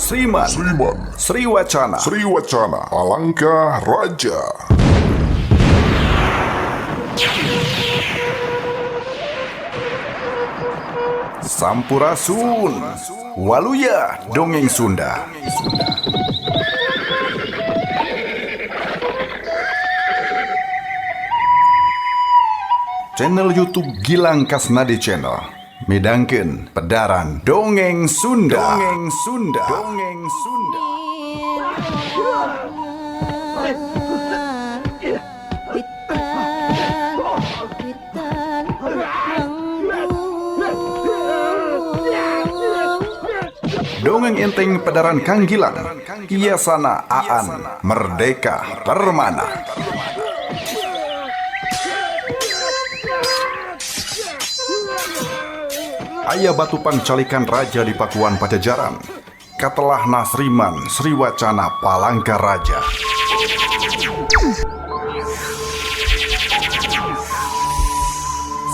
Sriman, Sriman, Sriwacana, Sriwacana, Palangka Raja. Sampurasun, Waluya Dongeng Sunda. Channel YouTube Gilang Kasnadi Channel midangkeun pedaran Dongeng Sunda. Dongeng Sunda. Dongeng Sunda. Dongeng enteng pedaran Kang Gilang, Iasana Aan Merdeka Permana. Aya batu pangcalikan raja di Pakuan Pajajaran. Katelah Nasriman Sriwacana Palangka Raja.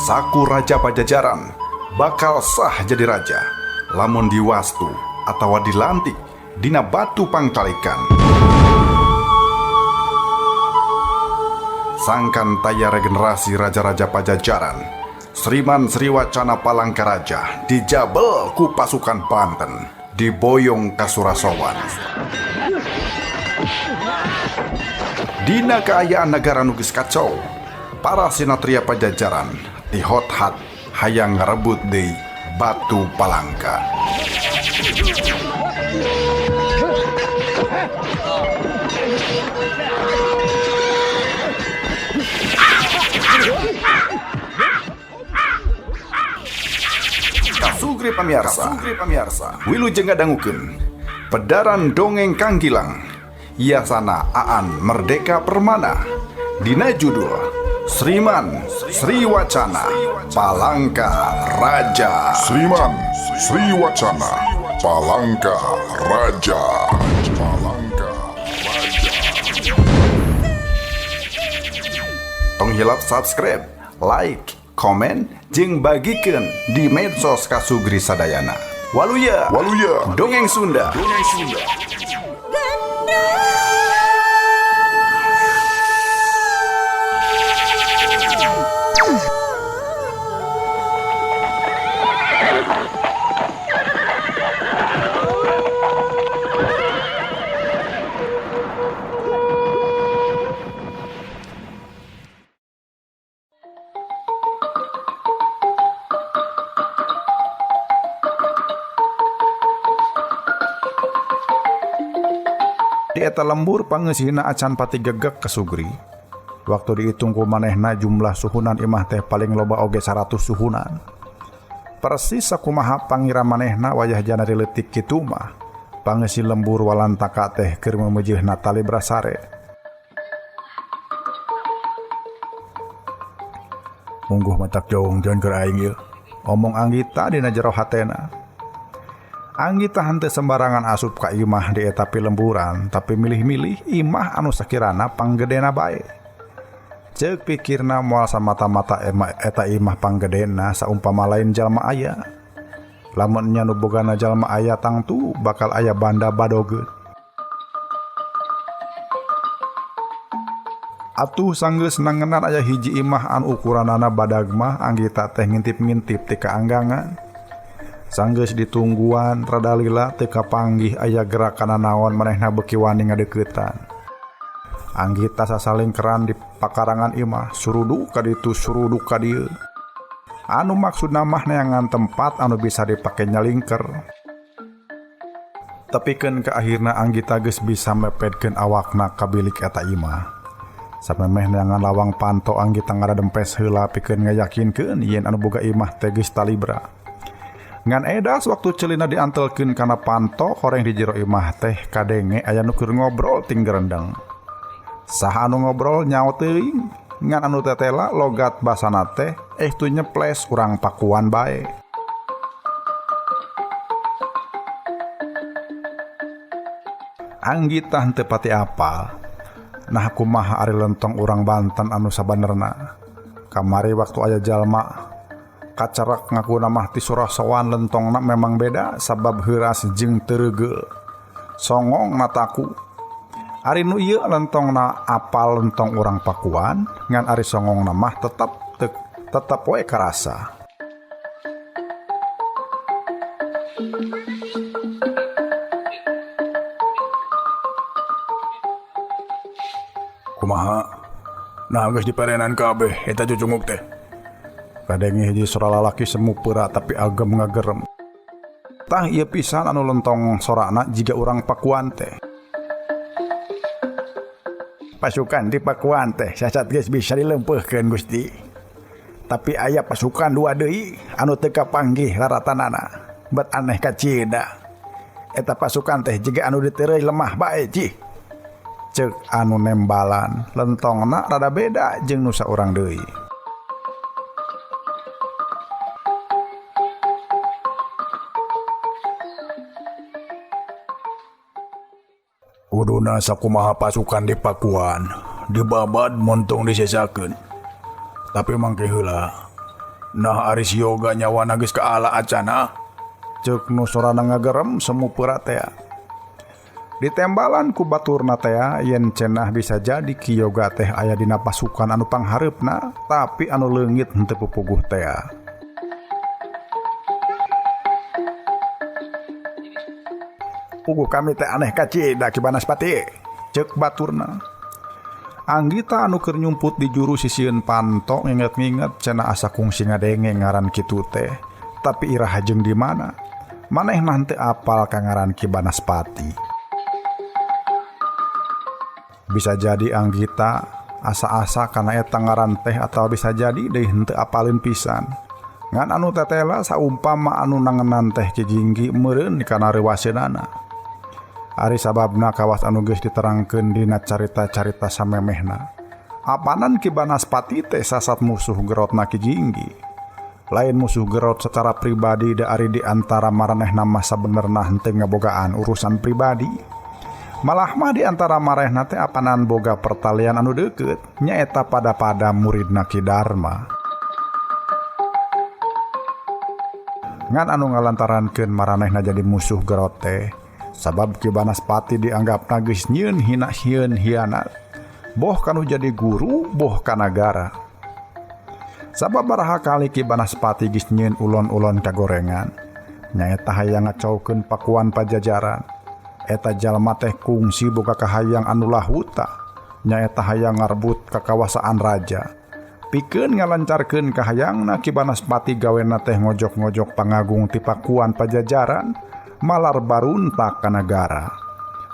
Saku Raja Pajajaran bakal sah jadi raja lamun diwastu atawa dilantik dina batu pangcalikan. Sangkan taya regenerasi raja-raja Pajajaran, Sriman Sriwacana Palangkaraja dijabel ku pasukan Banten, diboyong ka Surasowan. Dina kaayaan negara nu geus kacau, para sinatria Pajajaran dihot-hat hayang ngarebut deui Batu Palangka. Kasugri pamirsa, wilujeng ngadangukeun pedaran dongeng Kang Gilang, Iasana Aan Merdeka Permana, dina judul Sriman Sriwacana Palangka Raja. Sriman, Sriwacana, Palangka Raja. Palangka Raja. Tong hilap subscribe, like, komen, jeung bagikeun di medsos Kasugri sadayana. Waluya, Waluya, Dongeng Sunda. Dongeng Sunda. Di eta lembur pangeusina acan pati gegek Kasugri. Waktu dihitung ku manehna jumlah suhunan imah teh paling loba oge 100 suhunan. Persis sakumaha pangira manehna wayah janari leutik kitu mah. Pangeusi lembur walantaka teh keur memeujeuhna tali brasare. Mungguh matak jong-jong keur aing ieu. Omong Anggita dina jero hatena. Anggita henteu sembarangan asup ka imah di eta pilemburan, tapi milih-milih imah anu sakirana panggedena bae. Ceuk pikirna moal samata-mata eta imah panggedena saumpama lain jalma aya. Lamun nya nu bogana jalma aya tangtu bakal aya banda badogeut. Atuh sanggeus nangenan aya hiji imah anu ukuranana badag mah Anggita teh ngintip-ngintip ti kaanggangan. Sanggeus ditungguan rada lila teu kapanggih aya gerakan naon manehna beuki wani ngadeuketan. Anggita sasalingkeran di pakarangan imah, suruduk ka ditu suruduk ka dieu. Anu maksudna mah neangan tempat anu bisa dipake nyalingker. Tepikeun ka akhirna Anggita geus bisa mepetkeun awakna ka bilik eta imah. Samemeh neangan lawang panto Anggita ngaradempes heula pikeun ngayakinkeun yen anu boga imah teh geus talibra. Ngan edas waktu celina diantelkeun kana panto horeng di jero imah teh kadenge aya nu keur ngobrol ting gerendeng. Saha anu ngobrol nyaho teuing, ngan anu tetela logat basana teh tu nyeples urang Pakuan bae. Anggita henteu pati apal. Nah kumaha ari lentong urang Banten anu sabanerna. Kamari waktu aya jalma kacarak ngakuna mah ti Surasowan lentongna memang beda sabab heuras jeung teu reugeuh. Songong nataku. Ari nu ieu lentongna apal lentong urang Pakuan, ngan ari songongna mah tetep we karasa. Kumaha? Nah geus diperenan kabeh eta cucunguk teh. Kadenge hiji sora lalaki semu peura tapi agem ngagerem. Tah ieu pisan anu lentong sorana jiga urang Pakuan teh. Pasukan di Pakuan teh sasat geus bisa dilempeuhkeun Gusti. Tapi aya pasukan dua deui anu teu kapanggih laratanana. Bet aneh kacida. Eta pasukan teh jiga anu diteureuy lemah bae cih. Ceuk anu nembalan lentongna rada beda jeung nu saurang deui. Kuduna sakumaha pasukan di Pakuan dibabad montong disesakeun. Tapi mangke heula. Nah ari siyoga nyawana geus kaala acana. Ceuk nu sorana ngagerem semu peura tea. Ditembalan ku baturna tea yen cenah bisa jadi Ki Yoga teh aya dina pasukan anu panghareupna tapi anu leungit henteu pupuguh tea. Puguh kami teh aneh kacida Ki Banaspati, ceuk baturna. Anggita anu keur nyumput di juru sisieun panto nginget-nginget cenah asa kungsi ngadenge ngaran kitu teh, tapi iraha jeung di mana? Manehna henteu apal ka ngaran Ki Banaspati. Bisa jadi Anggita asa-asa kana eta ngaran teh atawa bisa jadi deui henteu apaleun pisan. Ngan anu tetela saumpama anu nangenan teh Ki Jinggi meureun kana reuwaseunana. Ari sababna kawas anu geus diterangkeun dina carita-carita samemehna. Apanan Ki Banaspati teh sasat musuh gerotna Ki Jinggi. Lain musuh gerot secara pribadi da ari di antara maranehna mah sabenerna henteu ngabogaan urusan pribadi. Malah mah di antara marehna teh apanan boga pertalian anu deukeut nyaeta pada-pada muridna Ki Darma. Ngan anu ngalantarankeun maranehna jadi musuh gerot teh sabab Ki Banaspati dianggapna geus nyieun hina hieun hianat, boh kanu jadi guru boh ka nagara. Sabab baraha kali Ki Banaspati geus nyieun ulon-ulon kagorengan, nyaeta hayang ngacaukeun Pakuan Pajajaran. Eta jalma teh kungsi boga kahayang anu lahuta, nyaeta hayang ngarebut kakawasaan raja. Pikeun ngalancarkeun kahayangna Ki Banaspati gawena teh ngojok-ngojok pangagung ti Pakuan Pajajaran, malar baruntak ka nagara.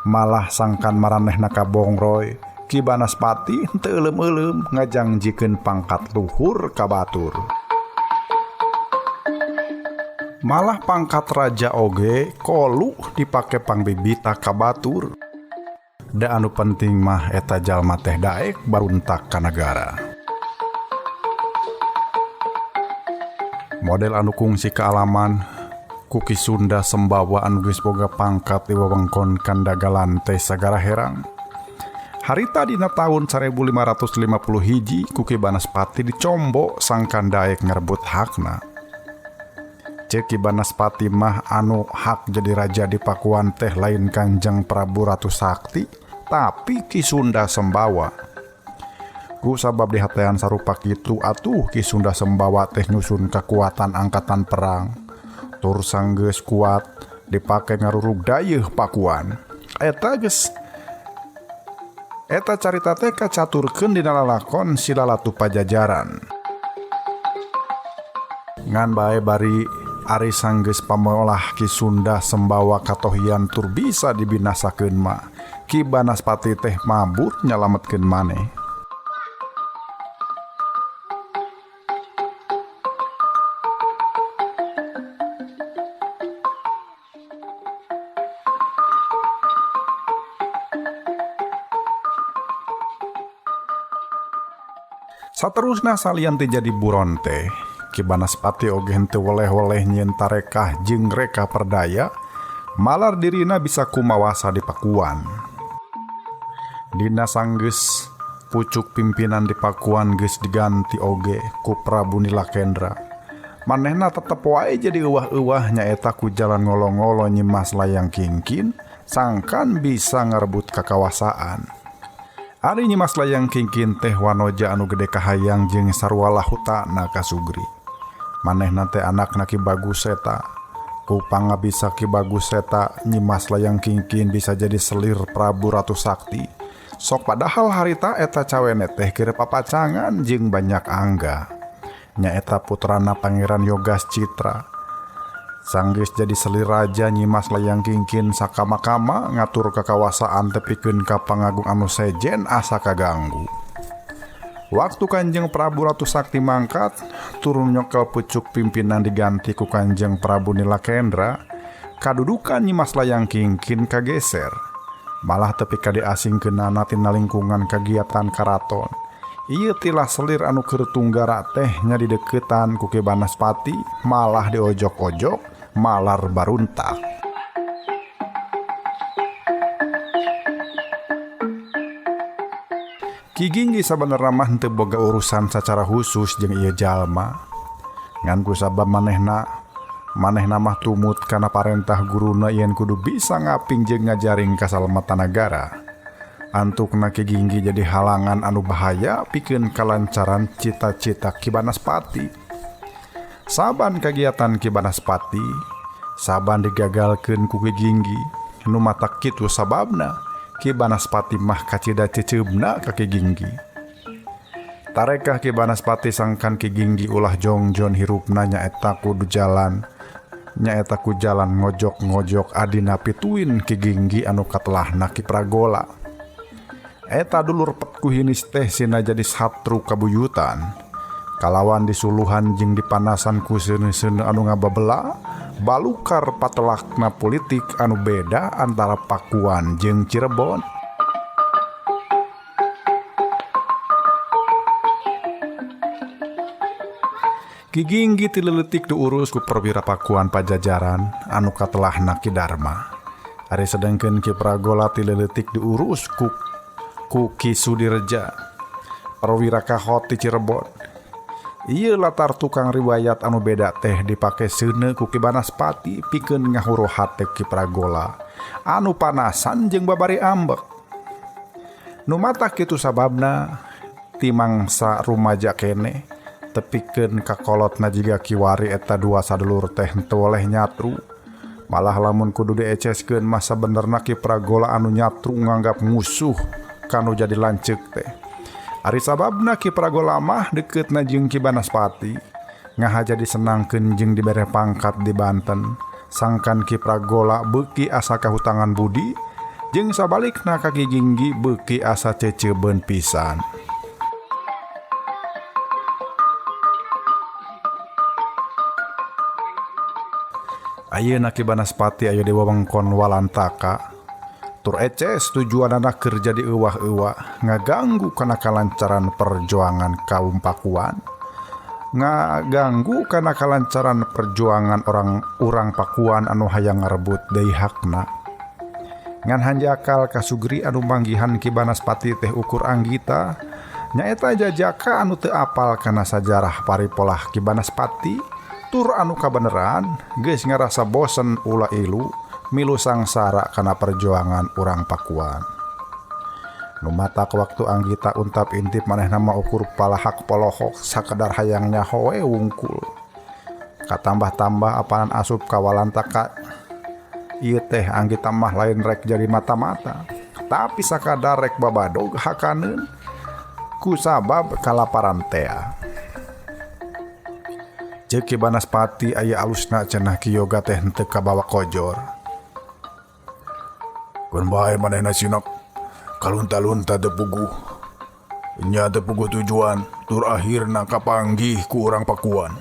Malah sangkan maranehna kabongroy, Ki Banaspati henteu euleum-euleum ngajangjikeun pangkat luhur ka batur. Malah pangkat raja oge kolu dipake pangbibita ka batur. Da anu penting mah eta jalma teh daek baruntak ka nagara. Model anu kungsi kaalaman ku Ki Sunda Sembawa anu geus boga pangkat di wewengkon Kandagalan teh sagara herang. Harita dina taun 1550 hiji ku Ki Banaspati dicombok sangkan daek ngerebut hakna. Ceuk Ki Banaspati mah anu hak jadi raja di Pakuan teh lain Kanjeng Prabu Ratu Sakti, tapi Ki Sunda Sembawa. Ku sabab dihatean sarupa kitu atuh Ki Sunda Sembawa teh nyusun kekuatan angkatan perang. Tur sanggeus kuat dipake ngarurug dayeuh Pakuan. Eta geus eta carita teh kacaturkeun dina lalakon Silalatu Pajajaran. Ngan bae bari ari sanggeus pamolah Ki Sunda Sembawa katohian tur bisa dibinasakeun mah. Ki Banaspati teh mabur nyalametkeun maneh. Saterusna salian teh jadi buron teh, Ki Banaspati oge henteu weleh-weleh nyieun tarekah jeung reka perdaya, malar dirina bisa kumawasa di Pakuan. Dina sanggeus pucuk pimpinan di Pakuan geus diganti oge ku Prabu Nilakendra. Manehna tetep wae jadi euwah-euwah nyaeta ku jalan ngolo-ngolo Nyimas Layang Kingkin Sangkan bisa ngarebut kakawasaan. Ari Nyimas Layang Kingkin teh wanoja anu gede kahayang jeung sarua lahutana ka Sugri. Manehna teh anakna Ki Bagus Seta. Ku pangabisa Ki Bagus Seta, Nyimas Layang Kingkin bisa jadi selir Prabu Ratu Sakti. Sok padahal harita eta cawene teh keur papacangan jeung banyak angga. Nyaeta putrana Pangeran Yogas Citra. Sanggeus jadi selir raja Nyimas Layang Kingkin sakama-kama ngatur kakawasaan tepikeun ka pangagung anu sejen asa kaganggu. Waktu Kanjeng Prabu Ratu Sakti mangkat, turun nyokel pucuk pimpinan diganti ku Kanjeng Prabu Nilakendra, kadudukan Nyimas Layang Kingkin kageser. Malah tepi ka diasingkeunana tina lingkungan kagiatan karaton. Ieu tilah selir anu keur tunggara teh nya dideukeutan ku Ki Banaspati, malah diojok-ojok, malar baruntak. Ki Ginggi sabenerna mah henteu boga urusan sacara khusus jeung ieu jalma. Ngan ku sabab manehna mah tumut kana parentah guruna yen kudu bisa ngaping jeung ngajaring kasalamatan nagara. Antukna Ki Ginggi jadi halangan anu bahaya pikeun kalancaran cita-cita Ki Banaspati. Saban kagiatan Ki Banaspati, saban digagalkeun ku Ki Ginggi, nu matak kitu sababna Ki Banaspati mah kacida ceceubna ka Ki Ginggi. Tarekah Ki Banaspati sangkan Ki Ginggi ulah jongjon hirupna nyaeta kudu jalan, nyaeta ku jalan ngojok-ngojok adina pituin Ki Ginggi anu katelahna Ki Pragola. Eta dulur petkuhinis teh sina jadi satru kabuyutan. Kalawan disuluhan jeung dipanasan ku seuneu-seuneu anu ngababela, balukar patelakna politik anu beda antara Pakuan jeung Cirebon. Ki Ginggi ti leutik diurus ku perwira Pakuan Pajajaran anu katelahna Ki Darma. Ari sedengkeun Ki Pragola ti leutik diurus ku Ki Sudireja, perwira kahot ti Cirebon. Ieu latar tukang riwayat anu beda teh dipake seuneu ku Ki Banaspati pikeun ngahuru hate Ki Pragola anu panasan jeung babari ambek. Nu matak kitu sababna ti mangsa rumaja keneh tepikeun ka kolotna jiga kiwari eta dua sadulur teh henteu woleh nyatru. Malah lamun kudu dieceskeun mah sabenerna Ki Pragola anu nyatru nganggap musuh kanu jadi lanceuk teh. Ari sababna Ki Pragola mah dekeutna jeung Ki Banaspati, ngaha jadi senangkeun jeung dibere pangkat di Banten. Sangkan Ki Pragola beuki asa kahutangan budi, jeung sabalikna ka Ki Ginggi beuki asa ceceubeun pisan. Ayeuna Ki Banaspati aya di wewengkon Walantaka. Tur eces tujuanana keur jadi euwah-euwah ngaganggu kana kalancaran perjuangan kaum Pakuan, ngaganggu kana kalancaran perjuangan orang-urang Pakuan anu hayang ngarebut deui hakna. Ngan hanjakal ka Sugri anu manggihan Ki Banaspati teh ukur anggita, nyaeta jajaka anu teu apal kana sajarah paripolah Ki Banaspati, tur anu kabeneran geus ngarasa bosen ulah ilu milu sangsara kana perjuangan urang Pakuan. Nu matak waktu anggita untap intip manehna mah ukur palahak polohok sakadar hayang nyaho we wungkul. Katambah-tambah apanan asup ka Walantaka ieu teh anggita mah lain rek jadi mata-mata, tapi sakadar rek babadog hakaneun ku sabab kalaparan tea. Ceuk Ki Banaspati aya alusna cenah Ki Yoga teh henteu kabawa kojor. Kun bae manehna sinak kalunta-lunta teu puguh. Nya teu puguh tujuan tur akhirna kapanggih ku urang Pakuan.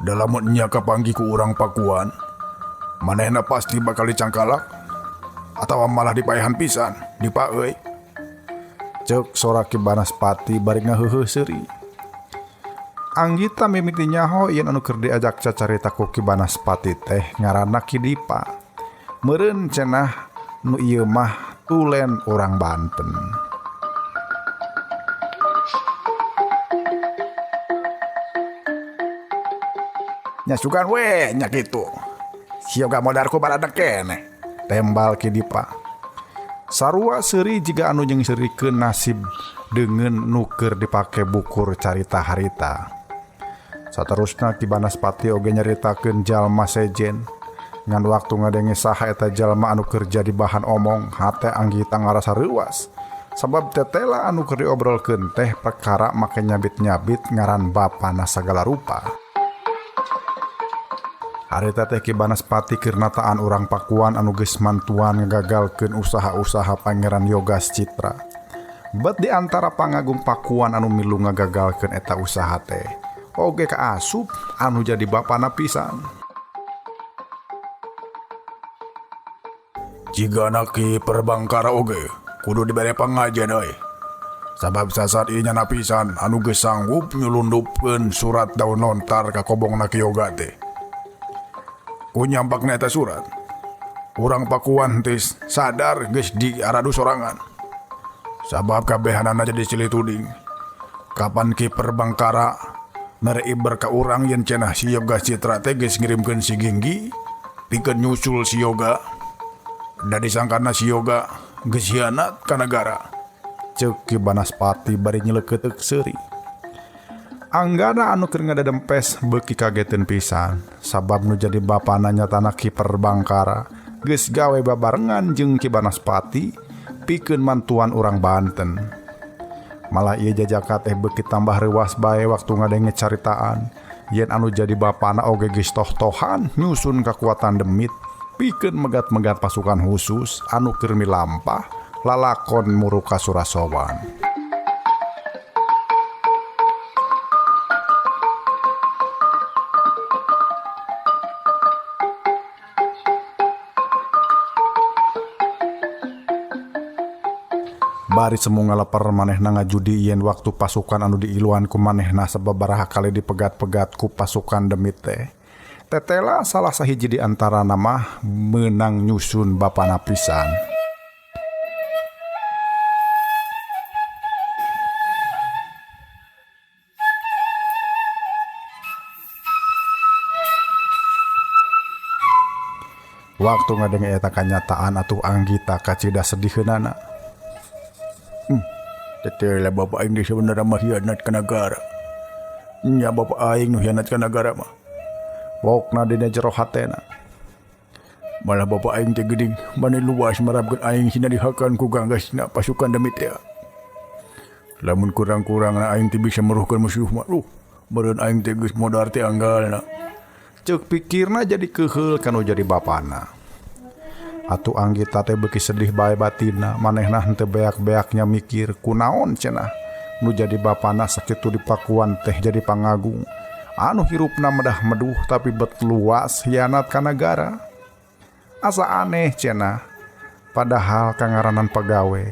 Da lamun nya kapanggih ku urang Pakuan, manehna pasti bakal dicangkalak atawa malah dipaehan pisan, dipaeuy. Ceuk sora Ki Banaspati bari ngaheuheuh seuri. Anggita mimiti nyaho yen anu keur diajak cacarita ku Ki Banaspati teh ngaranna Ki Dipa. Meureun cenah nu ieu mah tulen urang Banten. Nya sugan we nya kitu. Sia ga modar ku baradek keneh. Tembal Ki Dipa. Sarua seuri jiga anu nyeungseurikeun nasib deungeun nu keur dipake bukur carita harita. Saterusna Ki Banaspati oge nyaritakeun jalma sejen. Ngan waktu ngadenge saha eta jalma anu keur jadi bahan omong, hate Anggita ngarasa reuas. Sabab tetela anu keur diobrolkeun teh perkara make nyabit-nyabit ngaran bapana sagala rupa. Harita teh Ki Banaspati keur nataan urang Pakuan anu geus mantuan ngagagalkeun usaha-usaha Pangeran Yogas Citra. Bet di antara pangagung Pakuan anu milu ngagagalkeun eta usaha teh, oge kaasup anu jadi bapana pisan. Jigana Ki Perbangkara oge kudu dibere pangajen euy. Sabab sasat ieu nyana pisan anu geus sanggup nyulundupkeun surat daun lontar ka kobongna Ki Yoga teh. Ku nyampakna eta surat, urang Pakuan teh sadar geus diaradu sorangan. Sabab kabehanana jadi silih tuding. Kapan Ki Perbangkara mere iber ka urang yen cenah si Yoga Citra teh geus ngirimkeun si Ginggi pikeun nyusul si Yoga. Da disangkana si Yoga geus hianat ka nagara. Ceuk Ki Banaspati bari nyeleukeuteup seuri. Anggana anu keur ngadadempes beuki kageteun pisan sabab nu jadi bapana nyatana Ki Perbangkara geus gawe babarengan jeung Ki Banaspati pikeun mantuan urang Banten. Malah ieu jajaka teh beuki tambah reuas bae waktu ngadenge caritaan yen anu jadi bapana oge geus toh-tohan nyusun kakuatan demit pikeun megat-megat pasukan khusus anu keur milampah lalakon muruka Surasowan. Bari semu ngaleper manehna ngajudi yen waktu pasukan anu diiluan ku manehna sababaraha kali dipegat-pegat ku pasukan demit teh. Tetela salah sahiji di antara nama menang nyusun bapana pisan. Waktu ngadenge eta kanyataan atuh Anggita kacida sediheunana. Tetela bapak aing geus sebenarna mah hianat ka nagara. Nya bapak aing nu hianat ka nagara mah. Wokna dina jero hatena. Malah bapak aing teh geuning mane luas marabkeun aing sina dihakan ku ganggasna pasukan demit teh. Lamun kurang-kurangna aing teh bisa meruhkeun musuh mah. Meureun aing teh geus modar teh anggalna. Ceuk pikirna jadi keuheul kanu jadi bapana. Atuh Anggita teh beuki sedih bae batinna, manehna henteu beak-beaknya mikir kunaon cenah nu jadi bapana sakitu di Pakuan teh jadi pangagung. Anu hirupna medah meduh tapi bet luas hianat ka nagara. Asa aneh cenah. Padahal kangaranan pagawe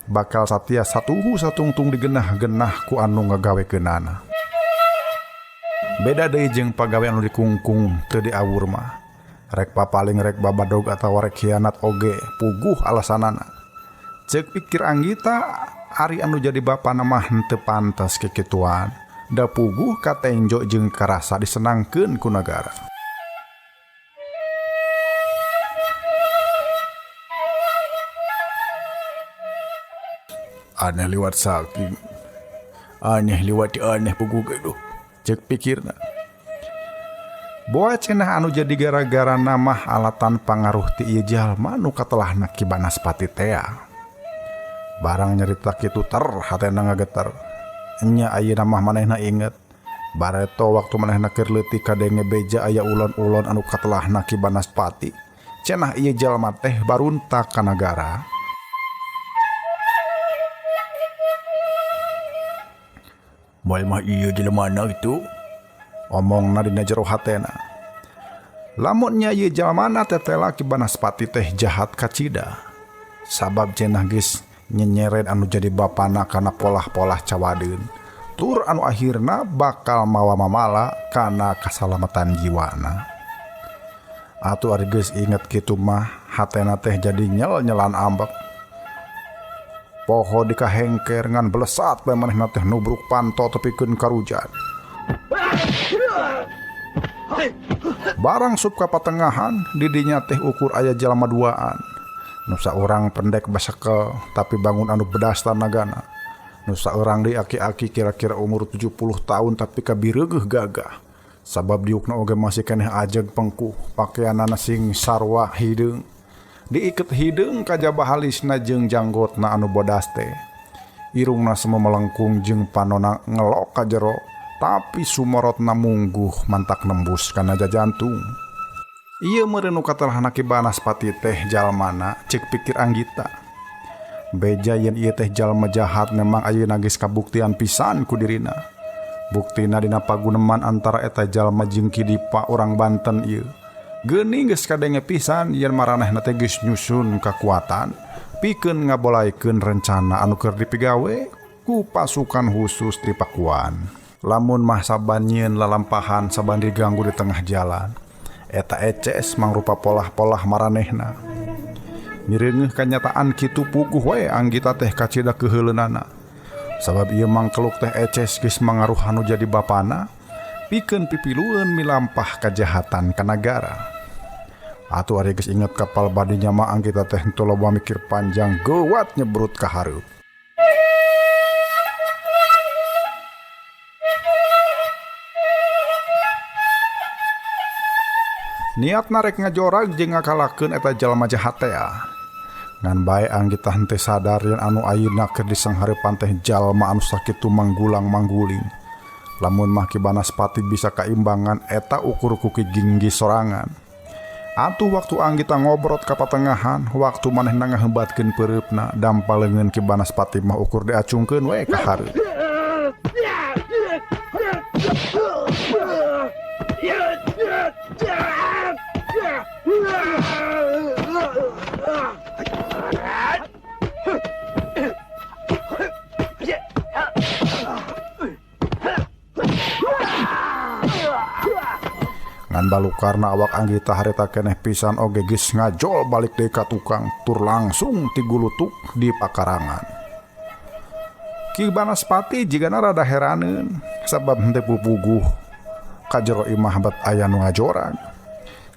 bakal satia satuhu satungtung digenah-genah ku anu ngagawekeunana. Beda deui jeung pagawe anu dikungkung teu diawur mah. Rek papaling rek babadog atawa rek hianat oge puguh alasanana. Ceuk pikir Anggita ari anu jadi bapana mah henteu pantes kikituan. Da puguh katenjo jeung karasa disenangkeun ku nagara. Aneh liwat saking. Aneh liwat aneh puguh geduh. Ceuk pikirna. Boa cenah anu jadi gara-gara namah alatan pangaruh ti ieu jalma nu katelahna Ki Banaspati tea. Barang nyarita kitu ter hatena ngageter. Nya ayeuna mah manehna inget. Bareto waktu manehna keur leutik kadenge beja aya ulon-ulon anu katelahna Ki Banaspati. Cenah ieu jalma teh baruntak ka nagara. Moal mah ieu jelemana kitu? Omongna dina jero hatena. Lamun nya ieu jalmana tetela Ki Banaspati teh jahat kacida. Sabab cenah geus nyenyeret anu jadi bapana kana polah-polah cawadeun. Tur anu akhirna bakal mawa mamala kana kasalamatan jiwana. Atuh ari geus inget kitu mah hatena teh jadi nyel-nyelan ambek. Poho dikahengker ngan belesat bae manehna teh nubruk panto tepikeun karujan. Barang sup ka patengahan di dinya teh ukur aya jalma duaan. Nu saurang pendek basekel tapi bangun anu bedas tanagana. Nu saurang deui aki-aki kira-kira umur 70 tahun tapi kabireugeuh gagah. Sabab diukna oge masih keneh ajeg pengkuh, pakeanana sing sarua hideung. Diiket hideung kajaba halisna jeung janggotna anu bodas teh. Irungna semu melengkung jeung panona ngelok ka jero, tapi sumorotna mungguh mantak nembus kana jajantung. Ieu meureun nu katelahna Ki Banaspati teh jalmana ceuk pikir Anggita. Beja yen ieu teh jalma jahat memang ayeuna geus kabuktian pisan ku dirina. Buktina dina paguneman antara eta jalma jeung Ki Dipa urang Banten ieu. Geuning geus kadenge pisan yen maranehna teh geus nyusun kakuatan pikeun ngabolaikeun rencana anu keur dipigawe ku pasukan khusus di Pakuan. Lamun mah saban nyieun lalampahan saban diganggu di tengah jalan, eta eces mangrupa polah-polah maranehna. Mireungeuh kanyataan kitu puguh we Anggita teh kacida keuheuleunana. Sabab ieu mangkeluk teh eces geus mangaruh anu jadi bapana pikeun pipilueun milampah kajahatan ka nagara. Atuh ari geus inget kapal badinya mah Anggita teh henteu loba mikir panjang geuwat nyebrut ka hareup. Niat narek ngajorag jeung ngakalakeun eta jalma jahat teh. Ngan bae Anggita henteu sadar yen anu ayeuna keur disanghareupan teh jalma anu sakitu manggulang mangguling. Lamun mah Ki Banaspati bisa kaimbangan eta ukur ku Ki Ginggi sorangan. Atuh waktu Anggita ngobrot ka patengahan, waktu manehna ngahebatkeun peureupna, dampa leungeun Ki Banaspati mah ukur diacungkeun we ka hareup. Ngan balukarna awak Anggita harita keneh pisan oge geus ngajol balik deui ka tukang tur langsung tigulutuk di pakarangan. Ki Banaspati jigana rada heraneun sabab henteu pupuguh ka jero imah bat aya nu ngajorag.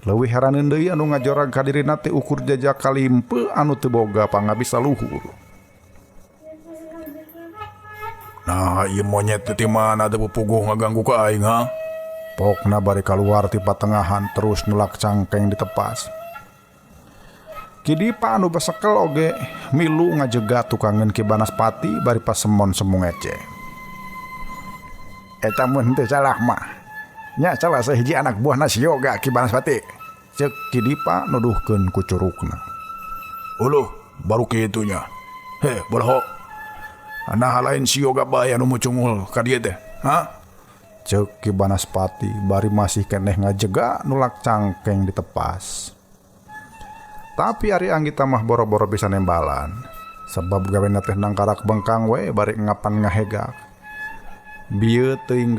Leuwih heraneun deui anu ngajorag ka dirina teh ukur jajak kalimpe anu teu boga pangabisa luhur. Nah, ieu monyet teh ti mana teu pupuguh ngaganggu ka aing ha? Pokna bari kaluar ti patengahan terus nulak cangkeng ditepas. Ki Dipa anu basekel oge milu ngajega tukangeun Ki Banaspati bari pasemon semu ngece. Eta mun teu salah mah. Nya salah sahiji anak buahna si Yoga Ki Banaspati. Ceuk Ki Dipa nuduhkeun ku curugna. Uluh, baru kitu nya. Heh, bolaho. Nah lain si Yoga bae anu mucungul ka dieu teh. Ha? Ceuk Ki Banaspati bari masih keneh ngajega nulak cangkeng ditepas. Tapi ari Anggita mah boro-boro bisa nembalan. Sebab gawena teh nangkarak bengkang we bari ngapan ngahegak. Bieu teuing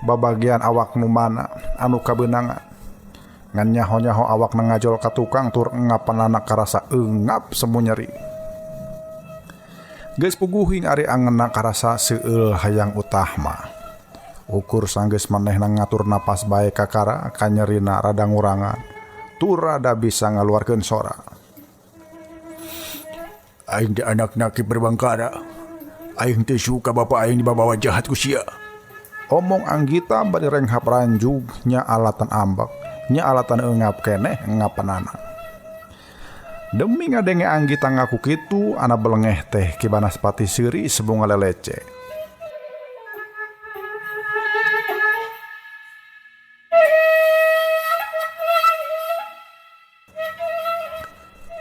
babagian awak nu mana anu kabeunangan. Ngan nyaho-nyaho awakna ngajol ka tukang tur ngapanana karasa eungap semu nyeri. Geus puguhing ari angeunna karasa seueul hayang utah mah. Ukur sanggeus manehna ngatur napas bae kakara kanyerina rada ngurangan. Tur rada bisa ngaluarkeun sora. Aing teh anakna Ki Purbangkara. Aing teh suka bapa aing dibawa jahat ku sia. Omong Anggita bari renghap ranjug nya alatan ambek, nya alatan eungap keneh ngapanana. Demi ngadenge Anggita ngaku kitu, ana belengeh teh Ki Banaspati seuri sebunga lelece.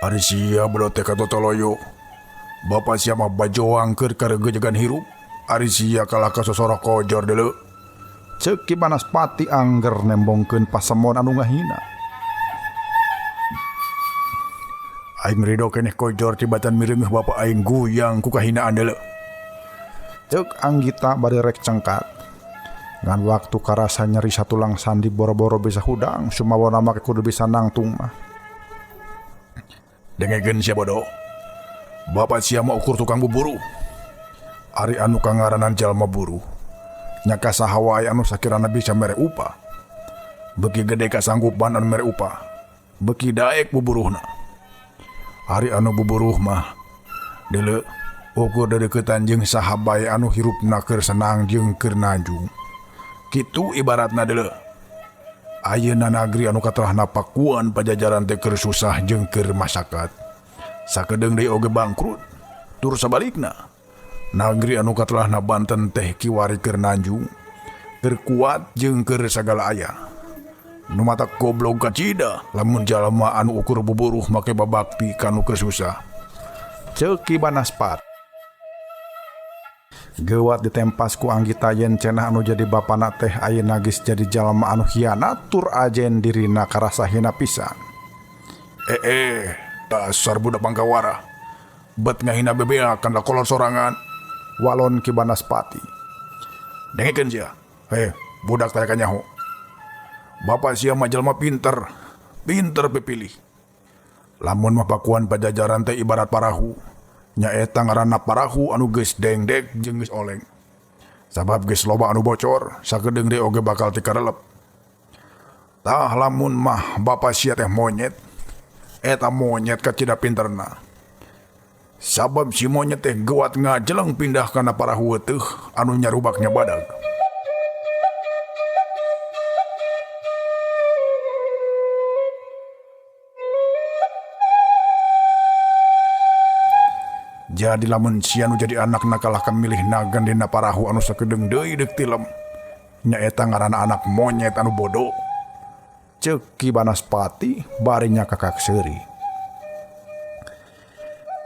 Ari sia bodoh teh katotoloyo. Bapa sia mah bajoang keur karegejegan hirup. Ari sia kalah ka sosoro kojor deuleu. Ceuk Ki Banaspati angger nembongkeun pasemon anu ngahina. Aing rido keneh kojor tibatan mireungeuh bapa aing guyang ku kahinaan deuleu. Ceuk Anggita bari rek cengkat. Ngan waktu karasa nyeri satulang sandi boro-boro bisa hudang sumawana make kudu bisa nangtung mah. Dengekeun sia bodoh. Bapak sia mah ukur tukang buburu. Ari anu kangaranan jalma buru. Nya ka saha wae anu sakirana bisa mere upah. Beuki gede kasanggupan anu mere upah, beuki daek buburuhna. Ari anu buburuh mah deuleu ukur dedeuketan jeung saha bae anu hirupna keur senang jeung keur najung. Kitu ibaratna deuleu. Ayeuna nagri anu katerahna Pakuan Pajajaran teh keur susah jeung keur masakat. Sakedeung deui oge bangkrut. Tur sabalikna, nagri anu katelahna Banten teh kiwari keur nanjung, keur kuat jeung keur sagala aya. Nu matak goblog kacida lamun jalma anu ukur buburuh make babakti ka nu keur susah. Ceuk Ki Banaspati. Geuwat ditempas ku Anggita yen cenah anu jadi bapana teh ayeuna geus jadi jalma anu hianat tur ajen dirina karasa hina pisan. Dasar budak pangkawara. Bet ngahina bebea kana kolor sorangan. Walon Ki Banaspati. Dengekeun sia. Budak teh kanyaho. Bapak sia mah jelema pinter, pinter pipilih. Lamun mah Pakuan Pajajaran teh ibarat parahu. Nyaeta ngaranna parahu anu geus dengdek jeung geus oleng. Sabab geus loba anu bocor, sakedeung deui oge bakal tikarelep. Tah lamun mah bapa sia teh monyet, eta monyet kacida pinterna. Sabab si monyet teh geuwat ngajeleng pindah kana parahu teuh anu nyarubaknya badag. Jadi lamun sia nu jadi anakna kalah kamilih nagan dina parahu anu sakedeung deui deuk tilem. Nyaeta ngaranna anak monyet anu bodoh. Ceuk Ki Banaspati bari nyakakak seuri.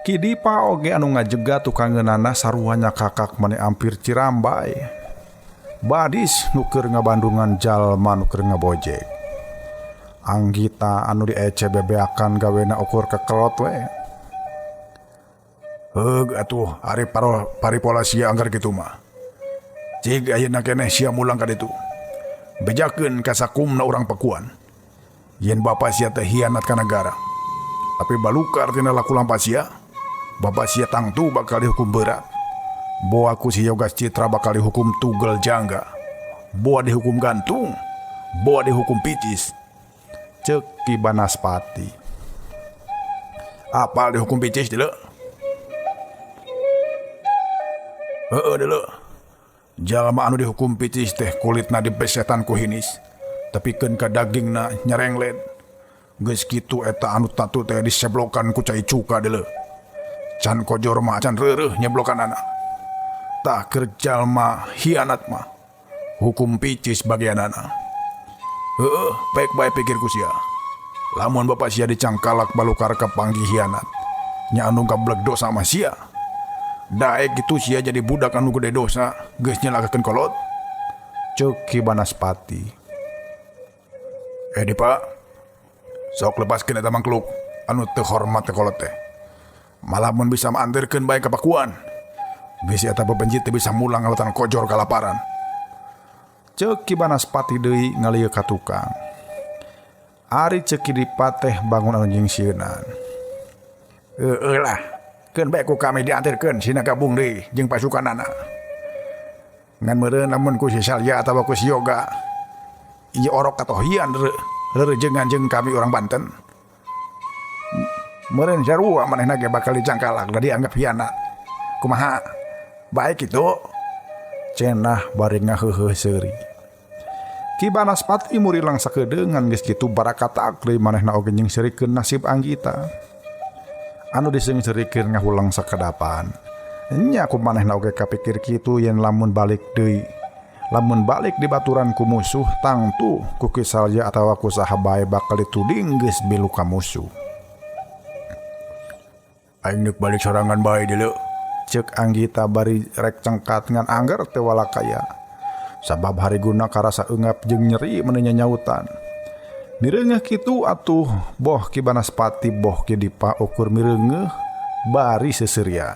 Ki Dipa oge anu ngajega tukangeunana sarua nyakakak mani ampir cirambay. Badis nu keur ngabandungan jalma nu keur ngabojek. Anggita anu diece bebeakan gawena ukur kekelot we. Heug atuh ari paripola sia anggar kitu mah. Cig ayeuna keneh sia mulang ka ditu. Bejakeun ka sakumna urang Pakuan. Yen bapa sia teh hianat ka nagara. Tapi balukar tina laku lampah sia, bapa sia tangtu bakal dihukum berat. Boa ku si Yoga Citra bakal dihukum tugel jangga. Boa dihukum gantung, boa dihukum picis. Ceuk Ki Banaspati. Apal dihukum picis deuleu? Heeh deuleu. Jalma anu dihukum picis teh kulitna dipesetan ku hinis, tepikeun ka dagingna nyerenglet. Geus kitu eta anu tatu teh diseblokan ku cai cuka deuleu. Can kojor mah can reureuh nyeblokanana. Tah keur jalma hianat mah hukum picis bagianana. Heeh, baik bae pikir ku sia. Lamun bapa sia dicangkalak balukar kapanggih hianat, nya anu gableg dosa mah sia. Daek gitu sia jadi budak anu gede dosa, geus nyelakakeun kolot. Ceuk Ki Banaspati. Dipa, sok lepaskeun eta mangkluk anu teu hormat teh kolot teh. Malah mun bisa maanterkeun bae ka Pakuan. Bisi eta bebenjit teh bisa mulang ngalatan kojor kalaparan. Ceuk Ki Banaspati deui ngalieu ka tukang. Ari ceuk Ki Dipa teh bangun anu nyingsieunan. Heueuh lah. Keun bae ku kami dianterkeun sina gabung deui jeung pasukanana. Ngan meureun lamun ku si Salya atawa ku si Yoga ieu orok katohian reurejengan jeung kami urang Banten. Meureun sarua manehna ge bakal dicangkalak da dianggap hianat. Kumaha? Bae kitu. Cenah bari ngaheuheuh seuri. Ki Banaspati murilang sakedeungan geus kitu barakatak deui manehna oge nyingseurikeun nasib Anggita. Anu diseungseurikeun ngahulang sakedapan. Nya ku manehna oge kapikir kitu yen lamun balik deui. Lamun balik di baturan ku musuh tangtu ku Ki Salya atawa ku saha bae bakal dituding geus milu ka musuh. Aing deuk balik sorangan bae deuleu. Ceuk Anggita bari rek cengkat ngan angger teu walakaya. Sabab hariguna karasa eungap jeung nyeri meni nyanyautan. Mireungeuh kitu atuh boh Ki Banaspati boh Ki Dipa ukur mireungeuh bari seuseurian.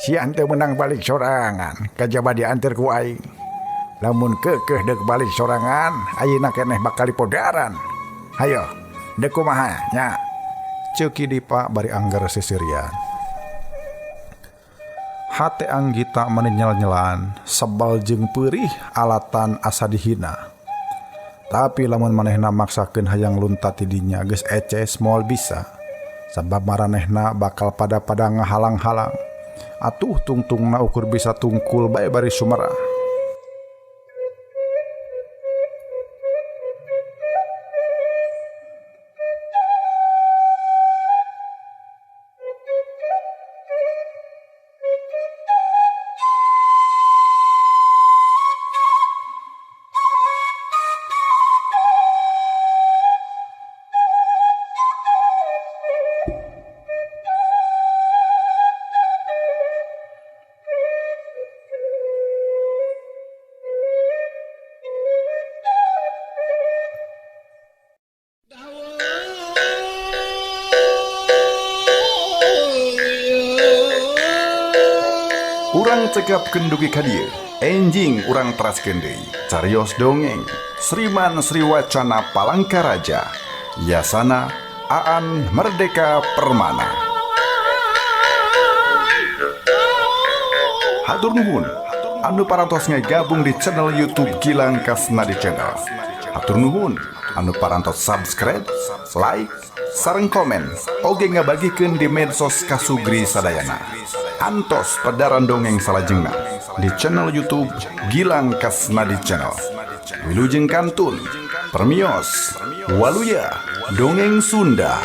Sian teu menang balik sorangan, kajaba dianter ku aing. Lamun keukeuh deuk balik sorangan, ayeuna keneh bakal dipodaran. Hayo, Deuk kumaha nya? Ceuk Ki Dipa bari angger sisirian. Hate Anggita meni nyel-nyelan, sebel jeung peurih alatan asa dihina. Tapi lamun manehna maksakeun hayang lunta ti dinya geus eces moal bisa. Sabab maranehna bakal pada-pada ngahalang-halang. Atuh tungtungna ukur bisa tungkul bae bari sumerah. Urang cekapkeun dugi ka dieu, enjing urang teraskeun deui. Carios dongeng, Sriman Sriwacana Palangkaraja, Yasana Aan Merdeka Permana. Hatur nuhun anu parantos ngagabung di channel YouTube Gilang Kasnadi Channel. Hatur nuhun anu parantos subscribe, like, sareng komen, oge ngabagikeun di medsos kasugri sadayana. Antos pedaran dongeng salajengna di channel YouTube Gilang Kasnadi Channel. Wilujeng kantun, permios, waluya, dongeng Sunda.